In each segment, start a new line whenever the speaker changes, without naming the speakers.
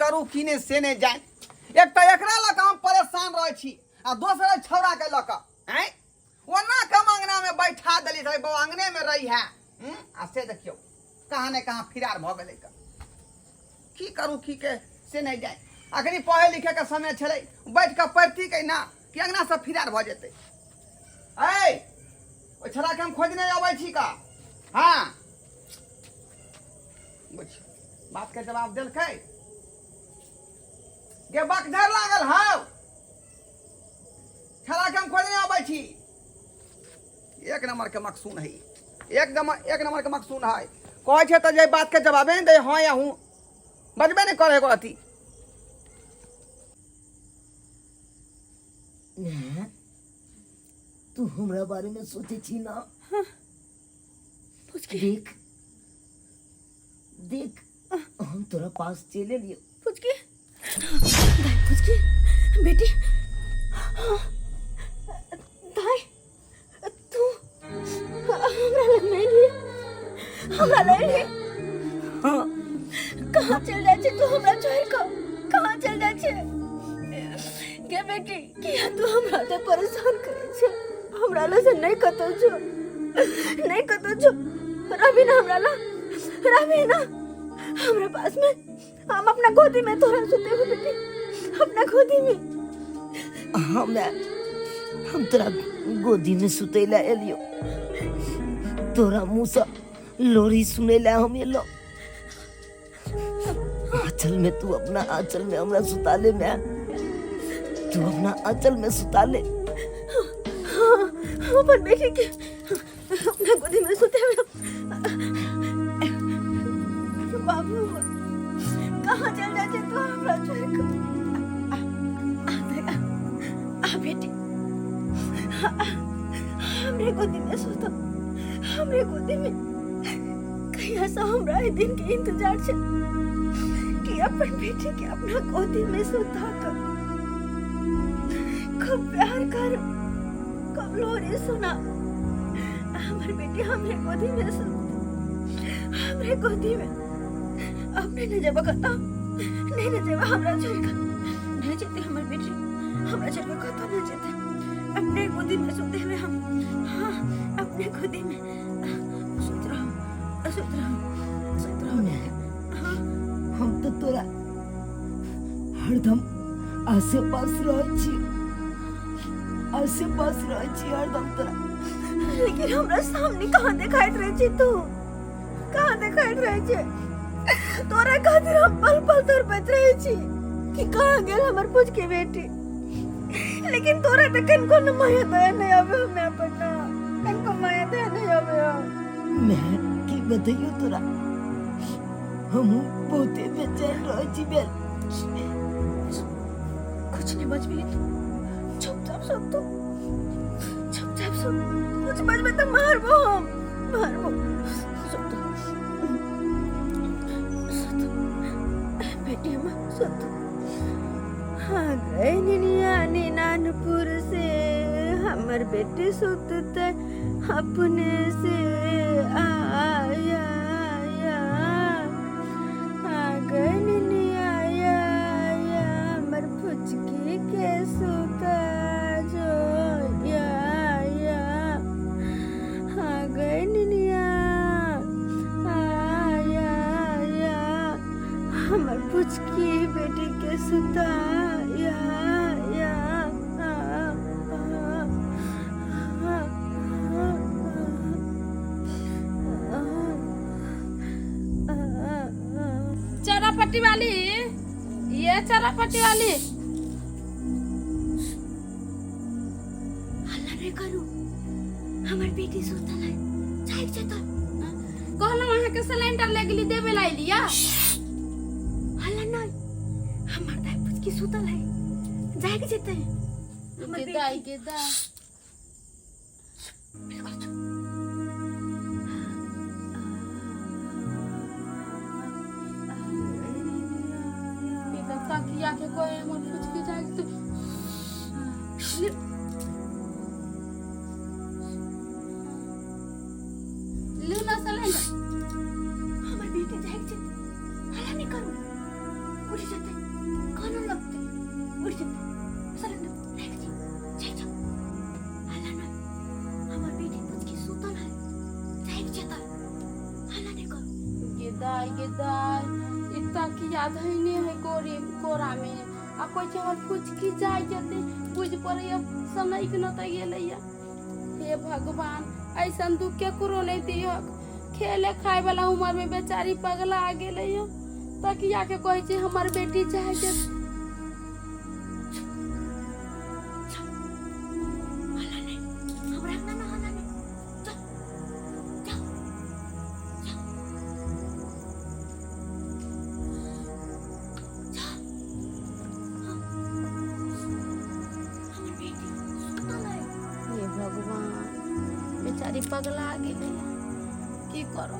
करू की नहि से नहि जानि। एक तऽ एकरा लऽ कऽ हम परेशान रहै छी आ दोसर एहि छौड़ाके लऽ कऽ। आँय, ओना कऽ हम अङ्गनामे बैठा देली रे बौआ, अङ्गनेमे रही है। आ से देखियौ कहाँ ने कहाँ फिरार भऽ गेलै। कऽ की करू की के से नहि जानि। अखनी पढ़ै लिखैके समय छलै, बैठ कऽ पढ़ती के ना कि अङ्गनासँ फिरार भऽ जेतै। ऐ ओहि छौड़ाके हम खोजने अबै छी का। हाँ बुझ बात के जवाब देलकै गे बकझर लागल हौ, छौड़ा के हम खोजने अबै छी। एक नंबर के मकसून है, एकदम एक नंबर के मकसून है। कहै छै तऽ जे बात के जवाबे नहि दै, हाँ या हूँ बजबे नहि करे एगो अथी।
ने, तू हमरा बारे में सोचे छी ना? देख देख, हम तोरा पास चले लियो।
पुचकी दाई, पुचकी बेटी, दाई तू हमरा लग नहीं लिए, हमरा नहीं लिए।
हाँ।
कहाँ चल जाए छे तू हमरा छोड़ के, कहाँ चल जाए छे गे बेटी? किया तू हमरा ते परेशान करे छे? हमरा ला से नहीं कतो छो, नहीं कतो छो। रवि ना हमरा ला, रवि ना हमरा पास में, हम अपना गोदी में तोरा सुते हो बेटी, अपना गोदी में।
हाँ मैं, हम तोरा गोदी में सुते ला एलियो, तोरा मुँह से लोरी सुने ला हम एलो। आंचल में तू अपना आंचल में हमरा सुता ले, मैं तू अपना आंचल में सुता ले।
हाँ, हम अपन बेटी के अपना गोदी में सुते हुए। बाबू कहाँ चल जाते तू हमरा छोड़ के? आ, आ, आ, आ बेटी, आ, हमरे गोदी में सुतो, हमरे गोदी में। कहीं ऐसा हमरा एहि दिन के इंतजार छे कि अपन बेटी के अपना गोदी में सुता कर खूब प्यार कर, खूब लोरी सुना। हमर बेटी हमरे गोदी में सुत, हमरे गोदी में। अब नहीं न जेबा कतौ, नहीं न जेबा हमरा छोड़ के, नहीं जेते हमर बेटी हमरा छोड़ के कतौ नहीं जेते। अपने गोदी में सुते हुए हम, हाँ अपने गोदी में सुत रहो, सुत रहो, सुत रहो।
मैं हम तो तोरा हरदम आसे पास रहै छी, आसे पास रहै छी हरदम तोरा।
लेकिन हमरा सामने कहाँ देखाइत रहे छी तू, कहाँ देखाइत रहे छी? तोरा खातिर हम पल पल तड़पैत रहे छी कि कहाँ गेल हमर पूज के बेटी। लेकिन तोरा तऽ कनको न माया दया नहीं आवे हमें अपन ना, कनको माया दया नहीं आवे।
मैं की बतैयो तोरा, हम बहुते बेचैन रहै छी बेल।
कुछ नहीं बचबी तू, चुपचाप सुत तू, चुपचाप सुत। कुछ बचबे तो मारबो हम, मारबो। सुत सुत बेटी हम, सुत। हाँ गए निनिया निनानपुर से, हमर बेटी सुतते अपने से आया आया। आ गए निनिया आया आया, हमर फुचकी के सुता जो या या। आ गए निनिया आया आया, हमर पुचकी बेटी के सुता या या। आ, आ, आ, आ, आ, आ।
चौरापट्टी वाली, ये चौरापट्टी वाली,
हल्ला नहीं करू, हमर बेटी सुतल है, जाग जेतै।
कहलहुँ अहाँके सिलेंडर ले गेली देबे ला लिया।
हल्ला नहीं, हमर दाई पुचकी सुतल है, जाग जेतै हमर
गे दाई
बेटी।
गे दाई,
बिल्कुल चुप।
ई तऽ तकिया के कोई हमर फुचकी जाग जेतै। लिउ ना सिलेंडर।
हमर बेटी जाग जेतै, हल्ला नहीं करू, उठ जेतै, कानऽ लगतै, उठि जेतै। सिलेंडर राखि दियौ, जाइ जाउ। हल्ला नहि, हमर बेटी पुचकी सुतल है, जागि जेतै, हल्ला नहि करू।
गे दाइ, गे दाइ, ई तकिया धैने है कोरे कोरामे आ कहै छै हमर फुचकी जाइ जेतै। बुझि पड़ैया सनैक न तऽ गेलैया। हे भगवान, ऐसन दुख केकरो नहि दिहक। खेले खाय वाला उम्र में बेचारी पगला गेलैया, तकिया के कहै छै हमर बेटी जाइ जेतै।
हल्ला नहि, हमरा अंगना मे हल्ला नहि। जाउ, जाउ, जाउ, जाउ। हाँ। हमर बेटी सुतल है।
हे भगवान, बेचारी पगला गेलैया, की करू?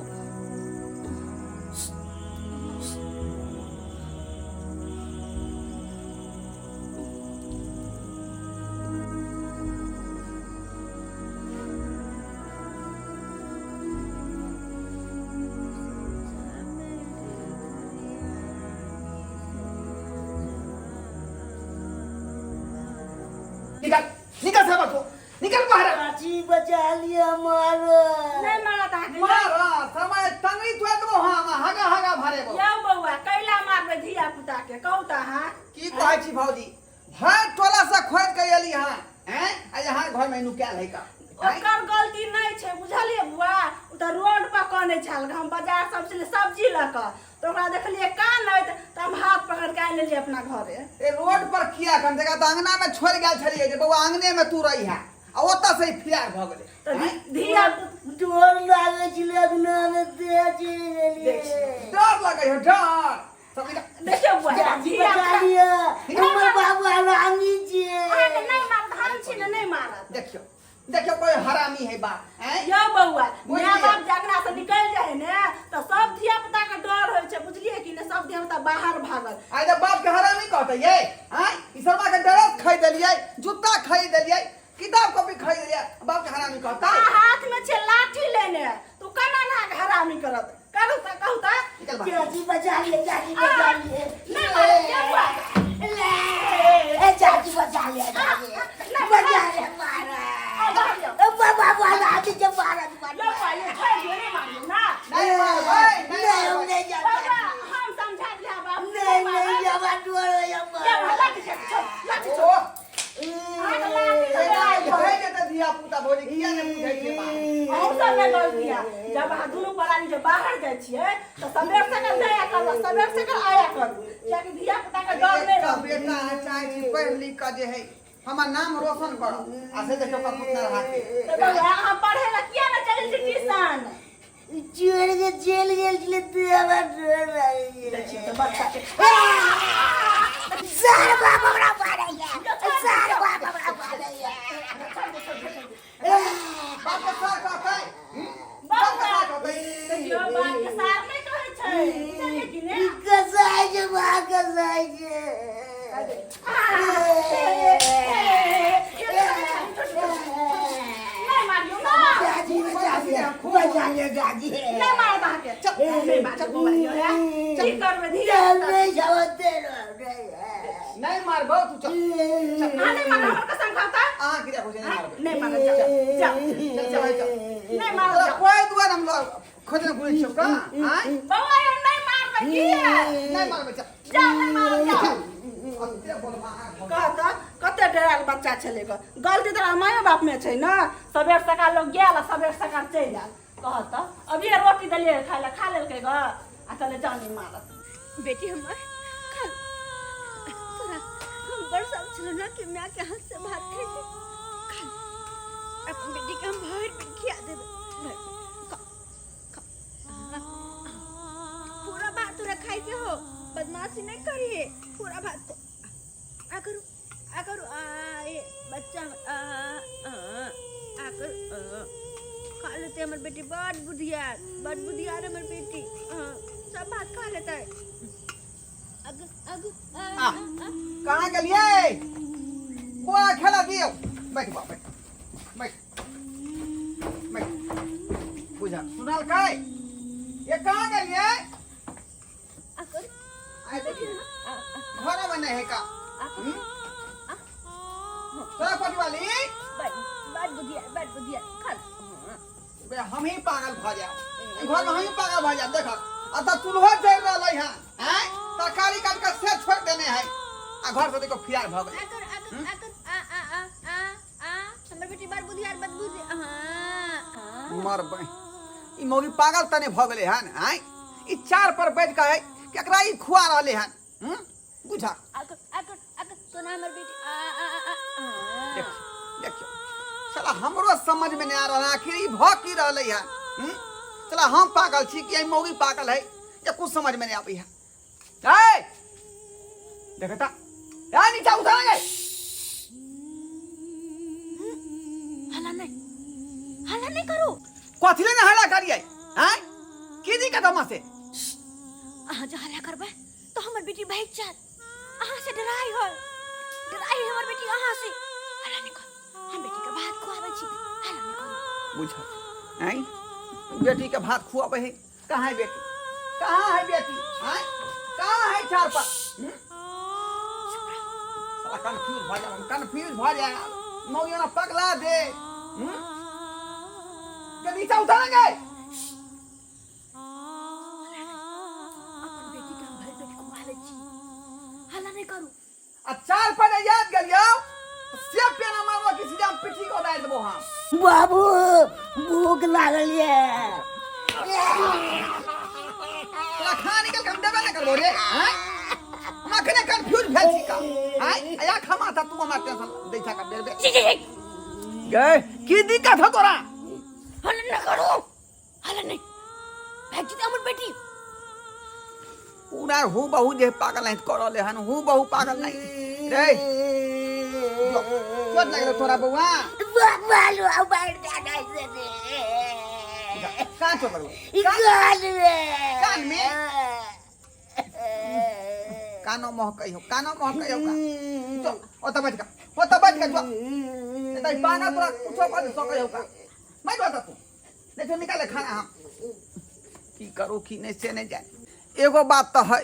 निकल, निकल साहब, तू निकल बाहर।
चाची बचा लिया, मारो।
नहि मारत अहाँके।
मारा समय टंगरी तोड़ देबो, हम हगा हगा भरेबो।
यौ बौआ, कैला मारबै धिया पुता के, कहू तऽ अहाँ।
की कहै छी भौजी, भरि टोला से खोज के एली हँ हैं आ यहाँ घर में नुकायल है का हैं?
ओकर गलती नहि छै, बुझलियै बुआ? ओ तऽ रोड पर कनै छल। हम बाजार सब छलै सब्जी लऽ कऽ, तऽ ओकरा देखलियै कानैत, तऽ हम हाथ पकड़ि कऽ आनि लेलियै अपना घरे।
ए रोड पर किया कन जगह तऽ अंगना में छोड़ गेल छलियै जे बौआ अंगने में तू रही है, आ ओतऽ से ही फिरार भऽ गेलै।
तऽ
हैं?
धिया
डर लागै छलै अंगना मे, तें चलि गेलियै।
डर लगै है, डर सब निकल।
देखियौ बुआ,
चाची
धिया
बचा लिया, हमर बाबू हरामी छियै।
अहाँके नहि मारत, हम छी ने, नहि मारत।
देखियौ, देखियौ, कोई हरामी है बा हैं?
यौ बौआ,
बुझलियै।
माय बाप जे अंगना से निकलि जाइ है ने तऽ सब धिया पुता के डर होइ छै, बुझलियै कि ने? सब धिया पुता बाहर भागल।
आइ तऽ बाप के हरामी कहतै ये हैं? ई सरवा के ड्रेस खरीद देलियै, जूता खरीद देलियै, किताब कॉपी खरीद देलियै, बाप के हरामी कहतै?
आ हाथ में छै लाठी लेने, तू केना अहाँके हरामी करत? करू तऽ, कहू तऽ।
निकल बाहर।
चाची बचा लिया, चाची बचा लिया।
नहि मारत यौ बौआ।
ए चाची बचा लिया, चाची बचा लिया, मारा।
आ बाहर जाउ।
ए बाबा हरामी छै, मारा।
यौ बौआ, यौ छोड़ि दियौ, नहि मारियौ ना।
नहीं मारबै,
नहीं,
नहीं
हम
मारबै।
नहीं जाब।
बौआ, हम समझा दिया बाप।
नहीं, नहीं जाब, डर होइया।
यौ बौआ, लाठी छोड़, छोड़, लाठी छोड़।
ओ
अहाँके लाठी
एना
छोड़।
भए जेतै धिया पुता भौजी, किया नहि बुझै छियै बात?
अहूँ सब नहि गलती है। जब अहाँ दुनू प्राणी जब बाहर जाइ छियै तऽ सबेर सकल जाया करू, सबेर सकल आया करू, कियाकि धिया पुता के डर नहि
एकटा
रहत।
बेटा है, चाहै छी पढ़ि लिख कऽ जे है हमर नाम रोशन करब, आ से देखियौ कतबो हाथे।
तऽ बौआ, अहाँ पढ़ै लए किया नहि चलि छी ट्यूशन?
छोड़ के चलि गेल छलै तें हमरा डर लागै छै।
देखियौ तऽ बच्चा के।
सर बाप हमरा मारैया, सर बाप हमरा मारैया।
बाप के सार कहतै, बाप के सार कहतै।
देखियौ, बाप के सार नहि कहै छै, बुझलियै कि ने?
ई कसाइ छै, बा कसाइ छै।
नहि मारियौ ना।
चाची बचा लिया, बचा लिया चाची।
नहि मारत अहाँके, चल, नहि मारत बौआ। यौ हे, की करबै धिया
चल
पुता?
नहीं जाओ तेरो नहीं।
नहीं मारबौ, तू चल।
अहाँ नहि मारब, हमर कसम खाउ तऽ।
अहाँ किया कहै छै नहि मारबै?
नहि मारत, जाउ, जाउ।
चल चल चल।
नहि मारत,
तोरा
जाउ।
कोइ दुआर हम लोग खोजने घुरै छियौ का आँय?
बौआ यौ, नहि मारबै किया?
नहि मारबै, चल।
जाउ, नहि मारब, जाउ।
अते बोलबा।
कह तऽ, कते डरायल बच्चा छलै ग। गलती तोरा मायो बाप मे छै ने। सबेर सकाल लोग गेल आ सबेर सकाल चलि आयल। कह तऽ, अभिये रोटी देलियै खाय लए, खा लेलकै ग, आ कहलै जान नहि मारत।
बेटी हमर, खा। तोरा हम बड़ सब छलो ना कि माय के हाथ से भात खैते। खा, अपन बेटी के हम भरि पेट खिया देबै, भरि पेट। खा, खा। पूरा भात तोरा खाइ के हो, बदमाशी नहीं करिए। पूरा भात को आ करू, आ करू, आ ए बच्चा, आ आ आ करू, आ। खा लेते हमर बेटी, बड़ बुधियार, बड़ बुधियार हमर बेटी। हाँ, सब भात खा लेता है। अग अग आ,
आ।
आ, आ।
कहाँ गेलियै बौआ? खेला दियौ। बैठ बौआ, बैठ, बैठ, बैठ। बुझा सुनलकै? ये कहाँ गेलियै?
आ करू।
आइ देखियौ।
आ,
देने है का हम्म? तोरा कोटवाली
बड़ बड़ बुधिया बड़ बुधिया खा
बे हम ही पागल भ जाए घर में हम ही पागल भ जाए देख आ त चूल्हो जल रहलै हन हैं तरकारी काट के से छोड़ देने है आ घर से देखो फिरार भ गेलै
आकर आकर आकर आ आ आ आ आ हमर बेटी बड़ बुधियार बड़ बुद्धि हां
मरबै ई मौगी पागल तने भ गेलै हन हैं ई चार पर बैठ के है केकरा ई खुआ रहलै हन हम्म बुझा
आकर आकर आकर सोना हमर बेटी आ आ आ आ
देखियो देखियो साला हमरो समझ में नहीं आ रहा है आखिर ई भ की रहलै है हम्म? साला हम पागल छी कि ई मौगी पागल है जे कुछ समझ में नहीं आबै है ए देखता ए नीचा उतर गए
हल्ला नहीं हल्ला नहीं करो
कथी ले हल्ला करियै हैं की दिक्कत हम से
अहाँ जो हल्ला करबै तो हमर बेटी भागि जायत अहाँ से डराइ है डराइ है हमर बेटी अहाँ से हल्ला नहीं करू हम बेटी के भात खुआबै छी हल्ला नहीं करू
बुझ हैं बेटी के भात खुआबै है कहाँ है बेटी कहाँ है बेटी हैं कहाँ है चार पर हम्म? साला कंफ्यूज भ जाए कंफ्यूज भ जाए मौगी ना पगला दे हम्म? के नीचा उतारेंगे
अपन बेटी के हम भरि पेट खुआ लै छी हल्ला नहीं करू
आ चार पर याद गेलियो से पेना मारबो कि सीधा पिट्ठी को उतारि देबो हम
बाबू भूख लागल ये
तोरा खाना निकल के हम देबे नहि करबो रे हैं हम अखने कंफ्यूज भेल छी का हैं आया खमा था तू हमरा टेंशन दै छा का बेर बेर गए की दिक्कत हो तोरा
हल्ला नहीं करू हल्ला नहीं भागि जेतै हमर बेटी
पूरा हु बहु जे पागल नहीं कर रहले हन हु बहु पागल नहीं रे जो, चोट लगल तोरा बउआ
बालू बैठ जाना से
कहाँ चोट लगल
कान में
कान में? कानो महकै हो कानो महकै हो का जो ओतऽ बैठ का ओतऽ बैठ का जो नहीं तो ई पागल तोरा कुछो कर सकै हो का बैठ ओतऽ तू नहीं तो निकाले खाना हम की करू की नहीं से नहीं जाए एगो बात तो है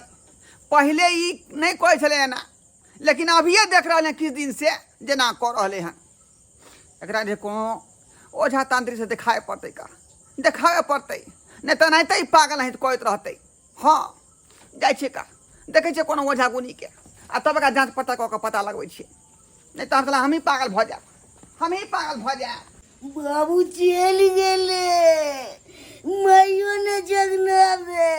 पहले ई नहीं कहै छलै एना लेकिन अभिये देख रहल हैं किछु दिन से जेना कऽ रहलै हन एकरा जे कोनो ओझा तांत्रिक से देखाए पड़तै का देखाबे पड़तै नहि तऽ एनाहिते ई पागल है कहैत रहतै हँ जाइ छियै का देखै छियै कोनो ओझा गुनीके आ तब एकरा जाँच पता कऽ कऽ पता लगबै छियै नहि तऽ हम हमही पागल भऽ जायब हमही पागल भऽ जायब
बाबू चलि गेलै माइयो ने जगना रे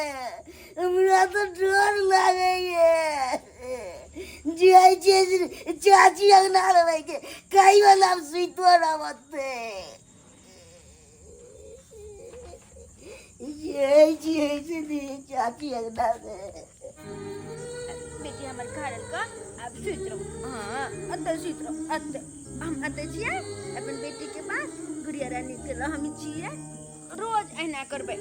हमरा तऽ डर लागैए जाइ छियै चाची अंगना रहैके कहीं वाला हम सुइतो रहते जाइ छियै से चाची अंगना रे
बेटी हमर खा लेलक आब सुति रहू हँ एतऽ सुति रहू एतऽ हम एतऽ छियै अपन बेटीके पास गुड़िया रानीके लऽ हम छियै रोज अहिना करबै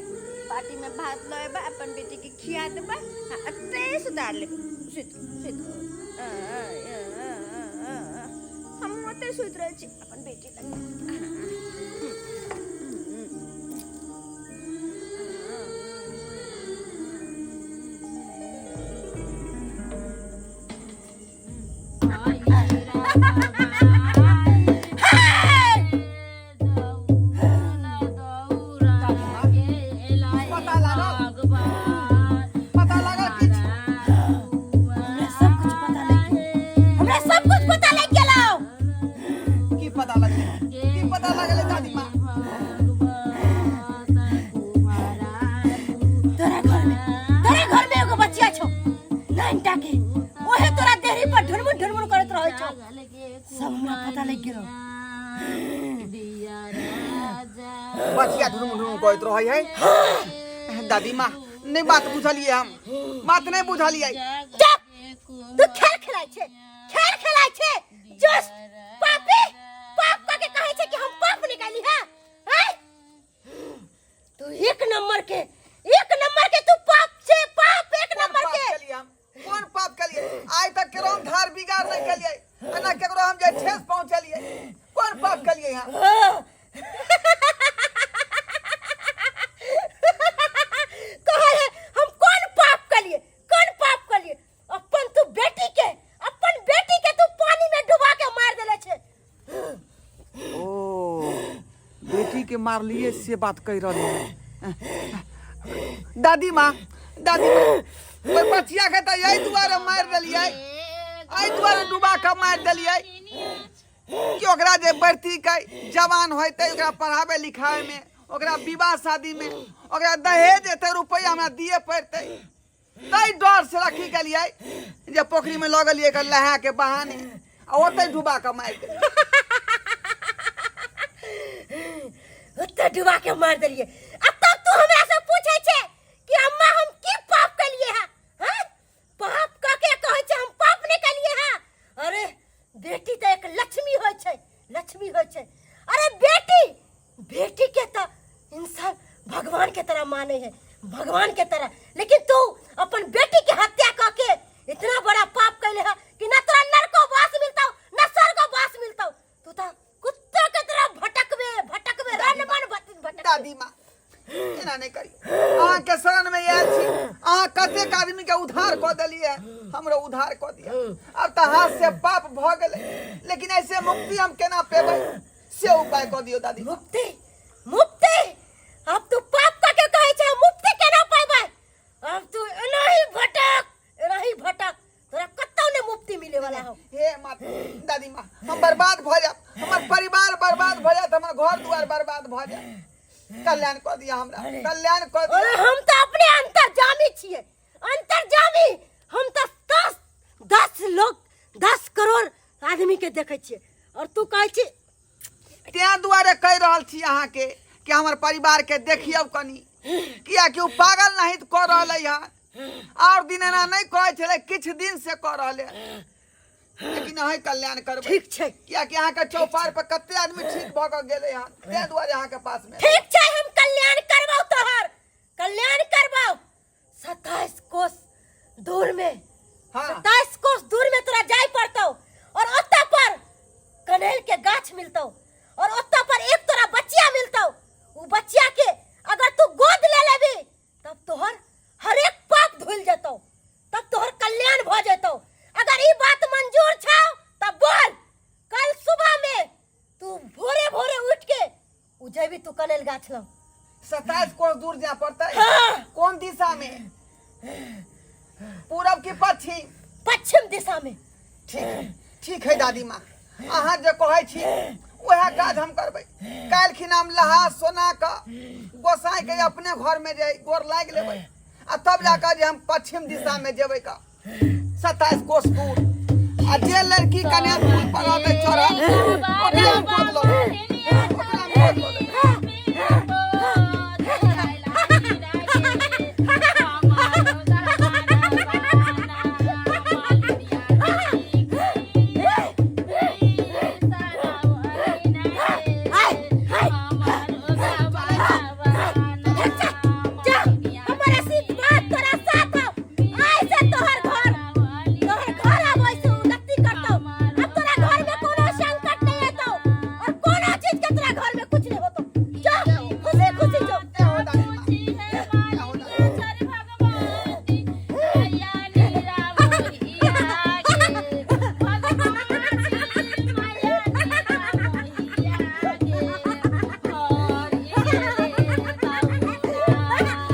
बाटीमे भात लऽ अयबै अपन बेटीके खिया देबै आ एतै सुतार लेबै सुति सुति हमहूँ ओतै सुति रहै छी अपन बेटी लग
पता लागल पता लागल किछु
हमरा सब कुछ पता लागि गेल हमरा सब कुछ पता लागि गेल
की पता लगलै की पता लगलै दादी माँ
तोरा घर में तोरा घर में एगो बच्चिया छौ नाइन टा के ओहे तोरा देहरी पर ढुनमुन ढुनमुन करैत रहै छौ
सब हमरा पता लागि गेल
बचिया ढुनमुन ढुनमुन करैत रहै है दादी माँ नहीं बात बुझलियै हम बात नहीं बुझलियै
चुप तू खेल खेलाइ छै खेल खेलाइ छै जस्ट पापी पाप कऽ के कहै छै कि हम पाप निकाली है हैं तू एक नंबर के एक नंबर के तू पाप छे पाप एक
कोन
नंबर
पाप
के
केलियै हम कोन पाप केलियै आइ तक केकरो हम धार बिगाड़ नहीं केलियै आ ना केकरो हम जे ठेस पहुँचलियै कोन पाप केलियै हम
कहै है हम कोन पाप कलिए कोन पाप कलिए अपन तू बेटी के
के मारलिए से बात कहि रहल है। दादी माँ, दादी माँ, ओहि बचिया के तऽ एहि दुआरे मारि देलियै, एहि दुआरे डुबा कऽ मारि देलियै कि ओकरा जे बढ़ती के जवान होइतै, ओकरा पढ़ाबै लिखाबैमे, ओकरा विवाह शादीमे, ओकरा दहेज एते रुपैआ हमरा दिए पड़तै, ताहि डर से रखी गेलियै जे पोखरिमे लऽ गेलियै एकर नहाके बहाने आ ओतै डुबा कऽ मारि देलियै।
ओतऽ डुबा के मारि देलियै आ तब तू हमरा से पूछै छै कि अम्मा हम की पाप केलियै है? हैं? पाप कऽ के कहै छै हम पाप नहि केलियै है? अरे बेटी तऽ एक लक्ष्मी होइ छै, लक्ष्मी होइ छै। अरे बेटी, बेटी के तऽ इंसान भगवान के तरह माने है, भगवान के तरह, लेकिन तू अपन बेटी के हत्या कऽ के इतना बड़ा पाप कैले है कि ना तोरा नरको वास मिलतौ ना स्वर्गो वास मिलतौ। तू तऽ कुत्ता के तरह भटकबे भटकबे, रन बन भटकबे।
दादी माँ एना नहि करी, अहाँके शरण में आयल छी, अहाँ कतेक आदमी के उद्धार कऽ देलियै, हमरो उद्धार कऽ दिअ। आब तऽ हाथ से पाप भऽ गेलै, लेकिन ऐसे मुक्ति हम केना पेबै से उपाय कऽ दियौ दादी।
मुक्ति, मुक्ति अब तू पाप कऽ के कहै छै मुक्ति केना पेबै? अब तू एनाही भटक, एनाही भटक, तोरा कतौ ने मुक्ति मिले वाला हो।
हे माँ, दादी माँ, हम बर्बाद भऽ जायब, हमर परिवार बर्बाद भऽ जायत, हमर घर दुआर बर्बाद भऽ जायत, कल्याण कऽ दिअ हमरा, कल्याण कऽ दिअ।
अरे हम तऽ अपने अंतर्जामी छियै, अंतर्जामी। हम तऽ दस लोग, 10 करोड़ आदमी के देखै छियै और तू कहै छी।
तें दुआरे कहि रहल छी अहाँके कि हमर परिवार के देखियौ कनी, कियाकि ओ पागल नहीं कऽ रहलै हन, और दिन एना नहि कहै छलै, किछु दिन से कऽ रहलै हन, लेकिन अहीं कल्याण करबै।
ठीक छै।
कियाकि अहाँके चौपार पर कते आदमी ठीक भऽ कऽ गेलै हन, तें दुआरे अहाँके पास में।
ठीक छै, हम कल्याण करबौ, तोहर कल्याण करबौ। 27 कोस दूर में, 27 कोस दूर में तोरा जाय पड़तौ और ओतऽ पर कनैल के गाछ मिलतौ और ओतऽ पर एक तोरा बच्चिया मिलतौ। उ बच्चिया के अगर तू गोद ले लेबी तब तोहर हरेक पाप धुल जेतौ, तब तोहर कल्याण भ जेतौ। अगर ई बात मंजूर छौ तब बोल, कल सुबह में तू भोरे भोरे उठ के उ जेबी तू कनैल गाछ लग।
27 कोस दूर जाय पड़तै?
हाँ।
कोन दिशा में, पूरब की पश्चिम?
पश्चिम दिशा में।
ठीक है, ठीक है दादी माँ, अहाँ जे कहै छी वएह काज हम करबै। काल्हि खिना हम लहा सोना कऽ गोसाई के अपने घर में जे गोर लागि लेबै आ तब जाकऽ जे हम पश्चिम दिशा में जेबै कऽ 27 कोस दूर, आ जे लड़की कन्या फूल पर रहतै चढ़ल ओकरा हम गोद लऽ लेबै, ओकरा हम गोद लऽ लेबै।